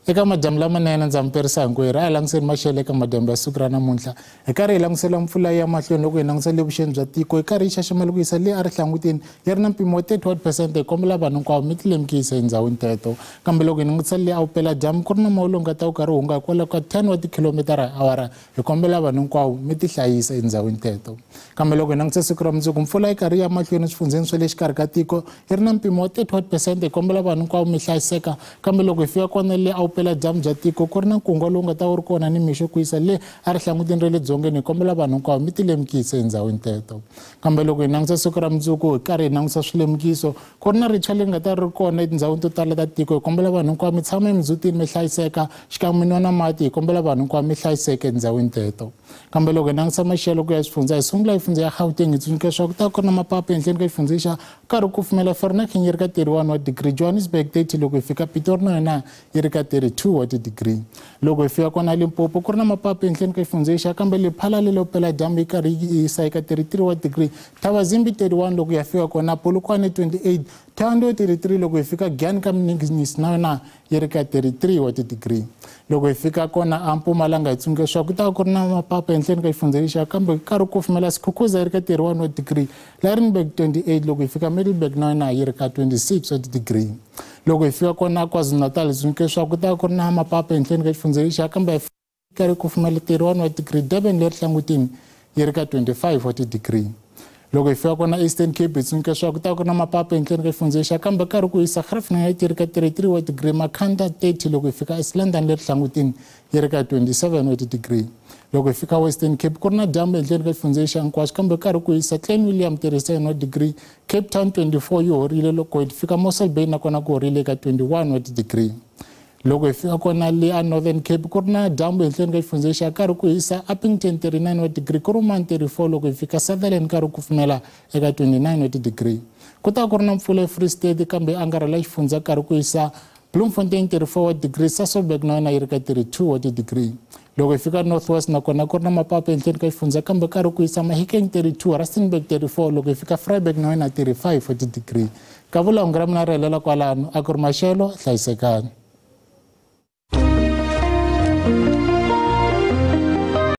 Eka madyambu lamanene ndza mi perisa hinkwerhu, a hi langutiseni maxelo eka madyambu ya siku ra namuntlha. Hi karhi hi langutisela mpfula ya mahlweni loko hi langutisa le vuxeni bya tiko, hi karhi yi xaxamela ku yisa le a ri hlangutini yi ri na mpimo wa 31%. Hi kombela vanhu hinkwavo mi ti lemukisa endhawini teto. Kambe loko hi langutisa le a vupeladyambu, ku ri na moya lowu nga ta wu karhi wu hunga hikwalaho ka 10 wa tikhilomitara hi awara. Hi kombela vanhu hinkwavo mi ti hlayisa endhawini teto. Kambe loko hi langutisa siku ra mundzuku, mpfula yi karhi ya mahlweni swifundzheni swa le xikarhi ka tiko yi ri na mpimo wa 31%. Hi kombela vanhu hinkwavo mi hlayiseka. Kambe loko hi fika kona le a vupeladyambu bya tiko, ku ri na nkungwa lowu nga ta wu ri kona ni mixo ku yisa le a ri hlangutini ra le dzongeni. Hi kombela vanhu hinkwavo mi ti lemukisa endhawini teto. Kambe loko hi langutisa siku ra mundzuku, hi karhi hi langutisa swilemukiso, ku ri na ritshwa leri nga ta ri kona etindhawini to tala ta tiko. Hi kombela vanhu hinkwavo mi tshama emindzhutini mi hlayiseka, xikan'we mi nwa na mati. Hi kombela vanhu hinkwavo mi hlayiseka endhawini teto. Kambe loko hi langutisa maxelo ku ya swifundza, hi sungula hi fundza ya Gauteng. Hi tsundzuka leswaku ta ku ri na mapapa ehenhleni ka xifundza xa karhi ku pfumela Vereeniging yi ri ka 31 wa degree, Johannesburg 30, loko hi fika Pitori na yona yi ri ka 32 wa ti-degree. Loko hi fika kona Limpopo, ku ri na mapapa ehenhleni ka xifundza xa, kambe Lephalale vupeladyambu yi karhi yi yisa eka 33 wa degree, Thabazimbi 31, loko ya fika kona Polokwane 28, Thohoyandou 33, loko hi fika Giyani ka Minignis na yona yi ri ka 33 wa ti-degree. Loko hi fika kona a Mpumalanga, hi tsundzuka leswaku ku ta ku ri na mapapa ehenhleni ka xifundza lexiya, kambe karhi ku kufumela Skukuza yi ri ka 31 wa degree, Lydenburg 28, loko hi fika Middelburg na yona yi ri ka 26 wa ti-degree. Loko hi fika kona KwaZulu-Natal, hi tsundzuka leswaku ku ta ku ri na mapapa ehenhleni ka xifundza lexiya, kambe karhi ku kufumela 31 wa degree, Durban leri hlangutini yi ri ka 25 wa ti-degree. Loko hi fika kona Eastern Cape, hi tsundzuka leswaku ku ta ku ri na mapapa ehenhleni ka xifundza lexiya, kambe karhi ku hisa Graaff-Reinet yi ri ka 33 wa degree, Makhanda 30, loko hi fika East London leri hlangutini yi ri ka 27 wa ti-degree. Loko hi fika Western Cape, ku ri na dyambu ehenhleni ka xifundza lexiya hinkwaxo, kambe karhi ku hisa Clan William 37 wa degree, Cape Town 24 yi horile, loko hi fika Mossel Bay nakona ku horile eka 21 wa ti-degree. Loko hi fika kona le a Northern Cape, ku ri na dyambu ehenhleni ka xifundza lexiya, karhi ku hisa Upington 39 wa degree, Kuruman 34, loko hi fika Sutherland karhi ku pfumela eka 29 wa ti-degree. Ku ta ku ri na mpfula eFree State, kambe angarhela xifundza karhi ku hisa Bloemfontein 34 wa degree, Sasolburg na yona yi ri ka 32 wa ti-degree. Loko hi fika North West, nakona ku ri na mapapa ehenhleni ka xifundza, kambe karhi ku hisa Mahikeng 32, Rustenburg 34, loko hi fika Vryburg na yona 35 wa ti-degree. Kavula hungu ra mina ri helela kwalano. A ku ri maxelo, hlayisekani.